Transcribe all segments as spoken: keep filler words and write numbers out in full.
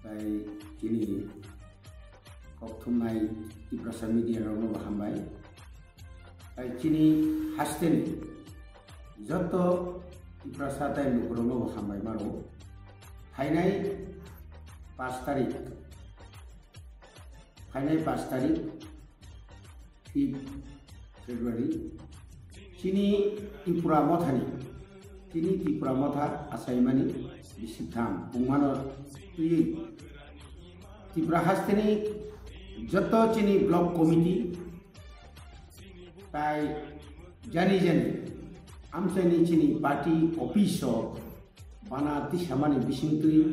Tai chini kokthumnai Tiprasa media rokno bo hambai. Tai chini hasteni joto Tiprasa tai lukurokno bo hambai maro. Phainai pash tarik, phainai pash tarik, fifth February, chini Tripura Mothani, chini Tripura Motha achaimani bisingtham pungmano twiwi Tripura hasteni joto chini block committee tai jani jani amchaini chini party office o bana tisamani bisingtwi,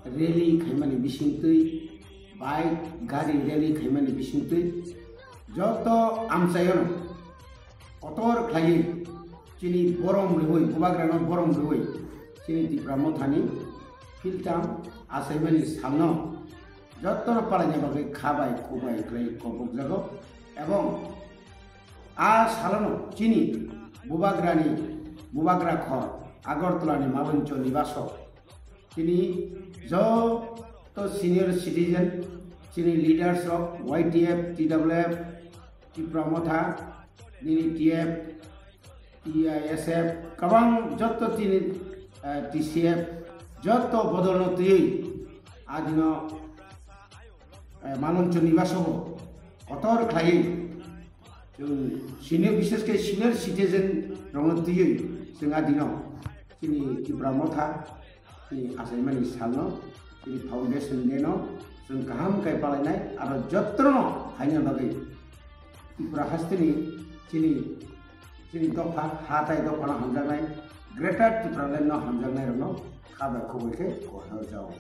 rally khaimani bisingtwi, bike gari rally khaimani bisingtwi, joto amchaiono kotor khlaiwi chini borom rwui, bubagrano borom rwui, chini Tipra Mothani philtam achaimani salno jotono palaina bagwi kha bai, khu bai khlai kobokjago, ebong a salono chini bubagrani, bubagra khor Agartala ni Maloncho Nibaso chini joto senior citizen, chini leaders rok Y T F, T W F, Tipra Motha, nini T F, T I S F, kabang joto chini, eh, T C F, joto bodolno twiwi adino, eh, Maloncho Nibaso bo kotor khlaiwi chwng senior, bishesh khe senior citizen rokno twiwi chwng adino chini Tipra Motha chini achaimani salno, chini foundation day no chwng kaham khe palainai, aro jotono phaina bagwi Tripura hasteni chini, chini dopha, ha tai dophano hamjaknai, Greater Tipraland no hamjaknai rokno kha bai khoboi khe kothar jao.